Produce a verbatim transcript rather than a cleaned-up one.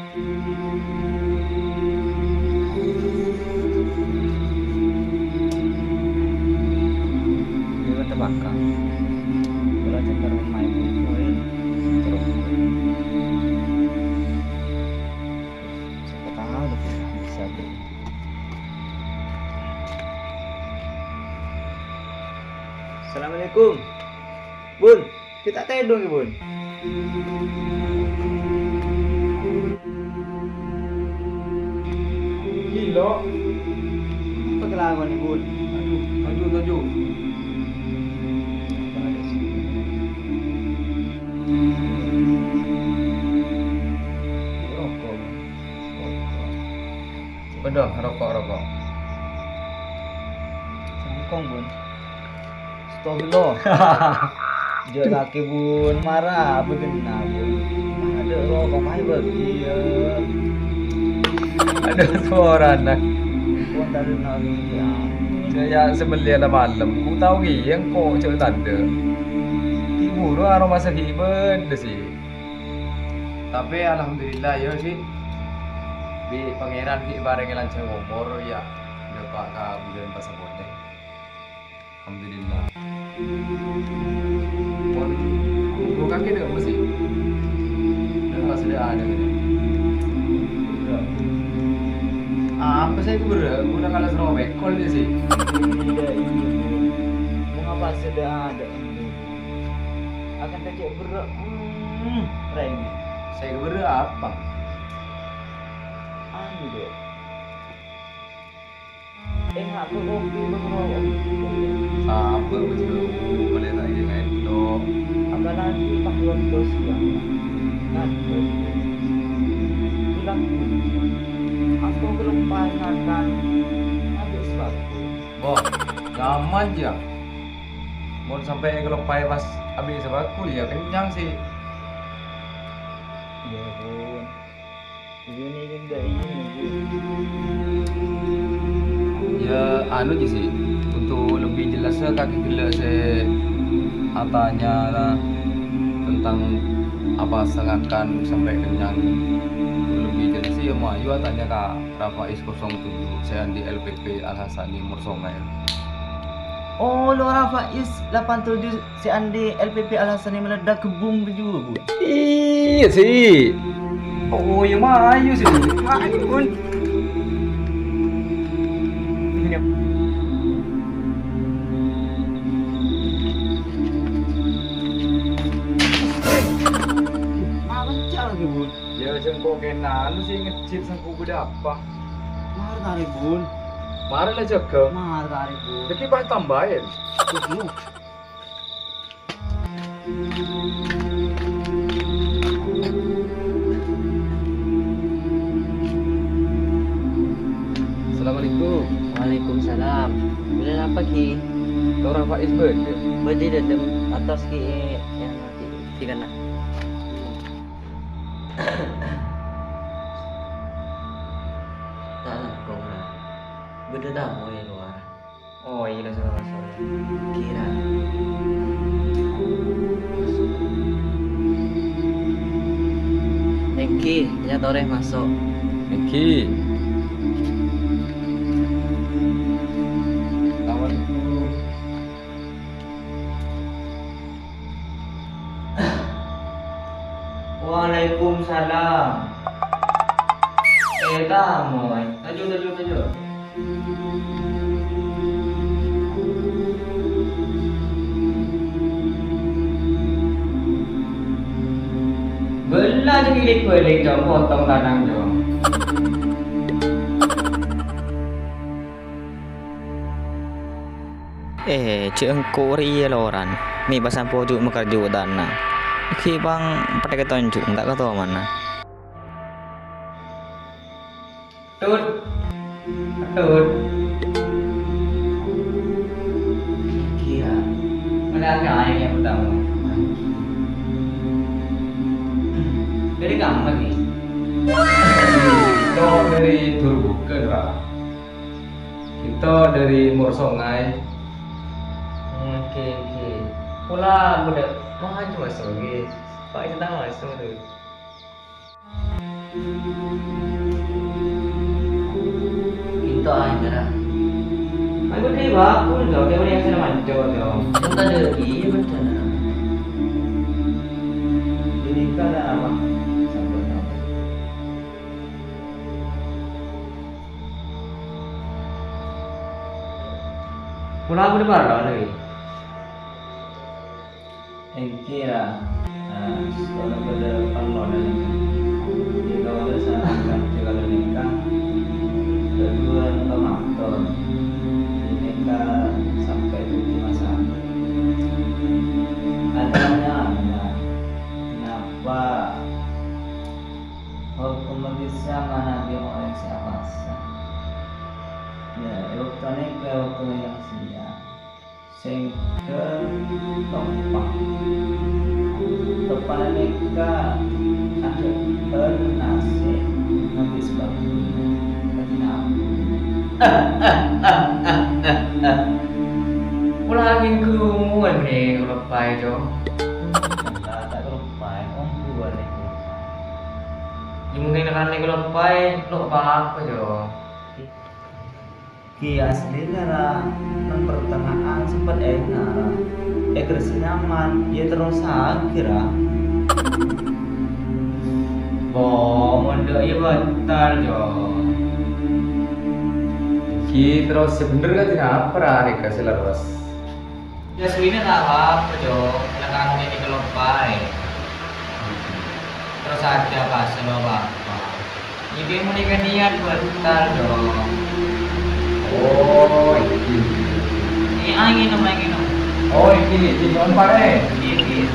Iyâ, tepakka. Bola cèntar pemain itu, ya. Terus. Siapa tahu, bisa tuh. Assalamualaikum. Bun, kita tedong ya, Bun. Gila. Apa kelakuan, Bun? Aduh, aduh, aduh. Rokok. Waduh, rokok, rokok. Sengkong, Bun. Astagfirullah. Jhâ' kakè, Bun. Mara, apa kèna, Bun? Adâ' rokok, mayu bâgi, ya. Adâ' suarana. Bun, tadâ' nangis, ya. Jhâ' ya, sè mellèya la malem. Ku tao kèya engko' jhâ' tadâ'. Ghi' buru aromasa ghi' bâdâ, sè. Tapè alhamdulillah, yâ, sè. Bi' Pangèran ghi' èparèngè lanjhâng omor, yâ, dâpa' ka bulân pasa polè. Alhamdulillah. Pon, bu kakè dâ' apa sè? Dâ' apa sè dâ' adâ' kènè? Apa sè èberrâ'? Ghuna kala sèro pèkol, yâ, sè? Iyâ, iyâ. Mon apa sè dâ' adâ', Bu? Akanta cè' berrâ', hmm, rèngè. Sè èberrâ' apa? Anu, Dek. Enga' kopi bân roko'. Sabâ' bâjâ, polè ta' iyâ kaènto. Apalagi pas bâkto siang. Ngadhep. Bilang, "Aku keloppaè ngakan, abis waktu." Boh, nyaman, jâ. Mon sampè' èkeloppaè pas abis sabakul, yâ kennyang sè. Iyâ, Bun. Iyâ, nèka enggak ini, Bun. Yâ, anu jâ sè, untuk lebih jelasnya kakè ghellâ' sè atanya tentang apa sè ngakan sampè' kennyang. Untuk lebih jelas sè, yâ, mayu atanya ka Rafaiz kosong tujuh, sè andi' L P P Al Hasani Morsongai. Oh, lo Rafaiz lapan tujuh sè andi' L P P Al Hasani meledak gebung tujuh, Bu. Iyâ, sè. Oh, yâ, mayu, sè. Mayu, Bun. Iya. Malah cak lagi, Bun. Ya, sengko' kena anu sih ngejit sengko' beda apa? Mara tarik, Bun. Mara lah jaga. Mara tarik, Bun. Lagi pas tambahin. Tuh, lu. Assalamualaikum. Waalaikumsalam. Bulân apa, Ki? Lo Rafaiz bâdâ? Bâdâ dâlem, atas, Ki, yang di, di kana. Ta' langkong, Ra. Bâdâ tamoy è lowar. Oh, iyâ, la, sala, la, sala. Kira. Èngghi, nya torè maso'. Èngghi. Assalamualaikum. Waalaikumsalam. Eh, tamoy. Toju', toju', toju'. Bella jâ' gilik-bâlik, Jong, potong tanang, Jong. Eh, jâ' engko' rèya loran. Mè' pas ampo ju' makarju tanna. Ghi' pang patè katonju', ta' katomana. Tut. Tut. Kira. Mana aja yang pertama? Dari kamu lagi? Kita dari Durbuka, Ra. Kita dari Morsongai. Oke, oke. Pula budak maju masuk, oke. Pak, itu tahu masuk tuh. Pinto aja, Ra. Ayo, deh, bagus, Jo. Dia boleh yang sana mancor, Jo. Kita ada di bencana. Ini kan ada apa? Sampun, sampun. Pula aku di mana, nih? Èngghi, Ra. Nah, sèttong bâdâ parlo dâlem. Jhâ' kaulâ sarankan jhâ' kaulâ nèka, bâdâ duwâ' pamator. Nèka sampè' dhâddhi masalah. Adanya, napa hokom Islam manabi orèng sè apowasa? Yâ, è bâkto nèka, è bâkto yang sia. Sèngghâ toppa. Toppana nèka adhâ'âr nasè' ngabis bâkto. Kadhi napa? Pola minggu muwan mènè kaloppaè, Jo. Enggak, ta' kaloppaè, ongghu arè kaloppaè. Yâ, mungkin kan kaloppaè, lo' apa-apa, Jo. Ghi asli, Ra, neng partengngaan sempet enga', Ra. È kersi nyaman, yâ terros aghi, Ra. Bo, mon dâ' iyâ batal, Jo. Ghi terros sè bhender kadhi napa, Ra, nèka sè lerres? Yâ, asline ta' apa-apa, Jo. Lakar nèka kaloppaè. Terros aja pas lo apa-apa. Iki mon nèka niat batal, Jo. Oh, iki. Ini angin, om, angin, om. Oh, iki, iki, om, pare. Iki, iki.